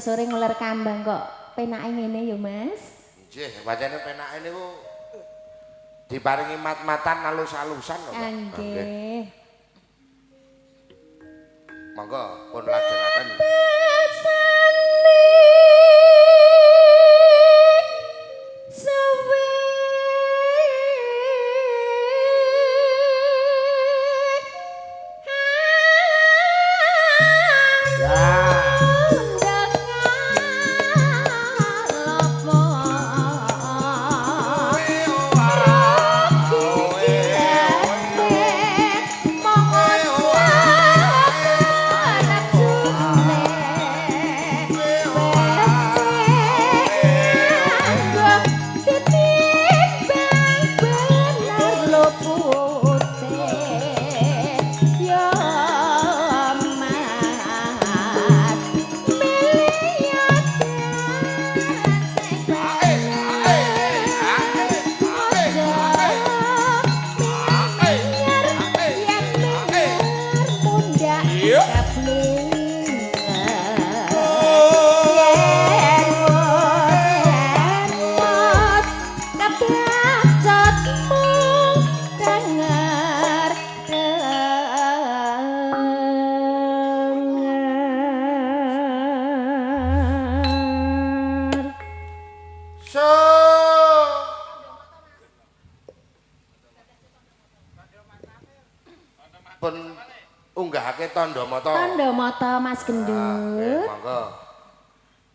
Sore-sore nguler kambang kok penake ngene ya, Mas. Nggih, pancene penake niku diparingi mat-matan alus-alusan kok. Ah, nggih. Monggo pun lajengaken. Suwe Ya. So. Pun unggahake tandha mata. Tandha mata Mas Gendut. Monggo.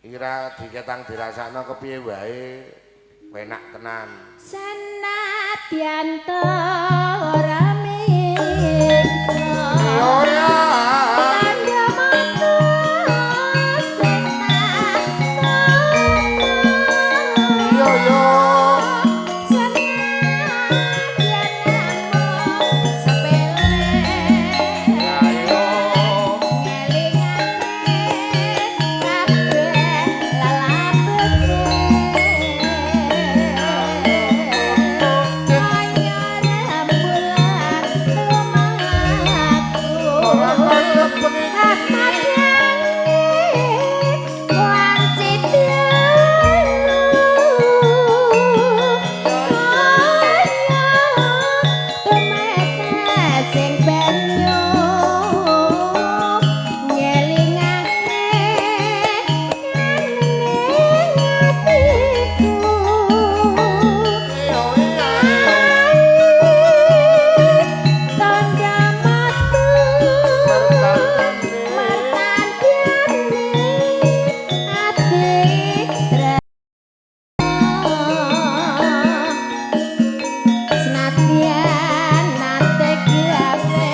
Ira diketang dirasakno kepiye wae penak tenan. Senadyan ta ora mingsa. Yo ya. Tandha mata sing tak Yo yo. Senadyan namung sepele. Ayo. Ngelingake kabeh lalabeke. Kaya rembulan lumaku. Ora kaya bengi. Ahmad Yani wanci dalu. Kaya tumetesing banyu ngelingake ning atiku. Tandha mata martandane ati senadyan nate gawe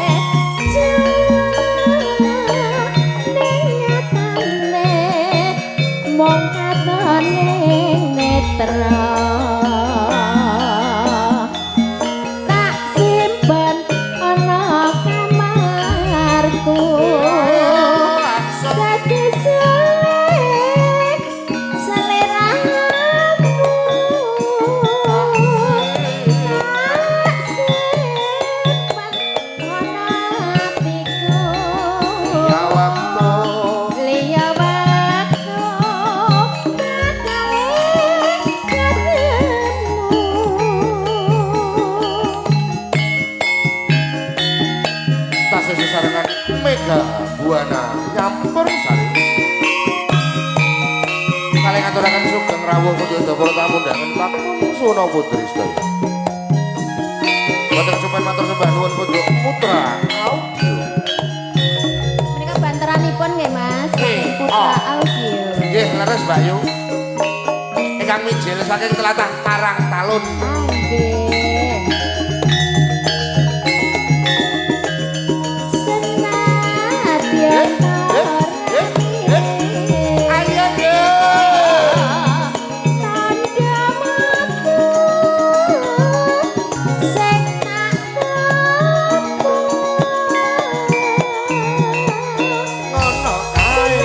ning nyatane mung katone netra. Tak simpen ana kamarku dadi seliramu. Tak simpen ana atiku. Ya waktu. Liya waktu bakal ketemu. Tasih sesarengan Mega Buana Nyampur Sari. Kalih ngaturaken sugeng rawuh kunjuk para tamu undangan kakung suna putri sedaya. Boten supen matur sembah nuwun kunjuk Putra Audio. Menika banteranipun nggih Mas, saking Putra Audio. Nggih, leres Mbak Yu. Ingkang mijil saking tlatah Karang Talun. Ah, nggih. Senadyan Eh, eh, eh. Ayo deh. Tandha mata sing tak tepu. Ngono kae.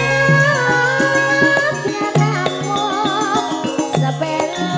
Senadyan namung sepele.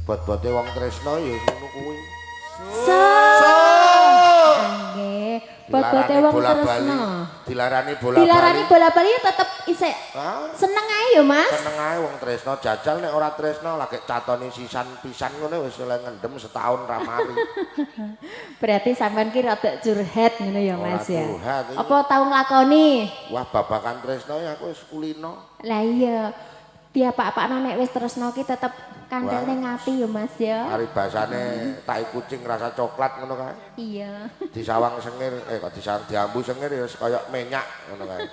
Bot-bote wong tresno ya ngono kuwi. So. So. Nggih, bot-bote wong tresno. Dilarani bola-bali. Dilarani bola-bali ya tetep isih Hah? seneng ae ya, Mas. Seneng ae wong tresno, jajal nek ora tresno lagi catoni sisan pisan ngono wis oleh ngendem setahun ra mari. Berarti sampean ki rada curhat ngono ya, Ora Mas ya. curhat, iki. Apa tau nglakoni? Wah, babakan tresno ya aku wis kulino. Lah iya. Diapak-apakno nek wis tresno ki tetep kandel Wah. ning ati ya, Mas ya. Paribasane tai kucing rasa coklat ngono kae. Iya. Disawang sengir, eh kok disawang diambu sengir ya wis kaya minyak ngono kae.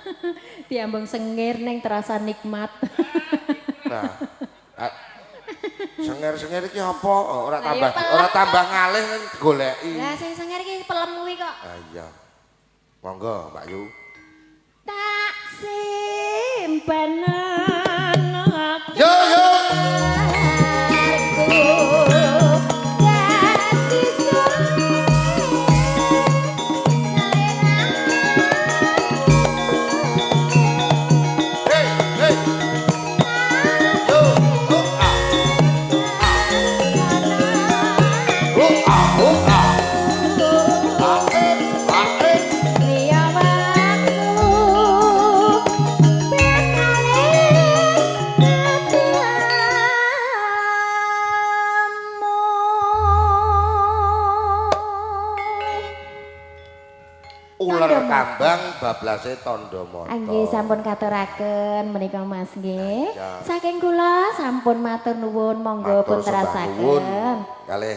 Diambung sengir ning terasa nikmat. Nah, sengir-sengir iki apa? Oh, ora Lah, tambah ya pelem. ora tambah ngalih kan goleki. Lah sing sengir ki pelem kuwi kok. Ah iya. Monggo, Mbak Yu. Tak simpanan aku. Yo yo. Dadi Hey, hey. Yo, oh, ah. Oh, ah, oh, ah. Ah, eh, ah, eh. Liya waktu Uler kambang bablase tandha mata. Nggih sampun katuraken menika Mas nggih. Iya. Saking kula sampun matur nuwun, monggo Matur pun sembah nuwun. terasaken. Kalih.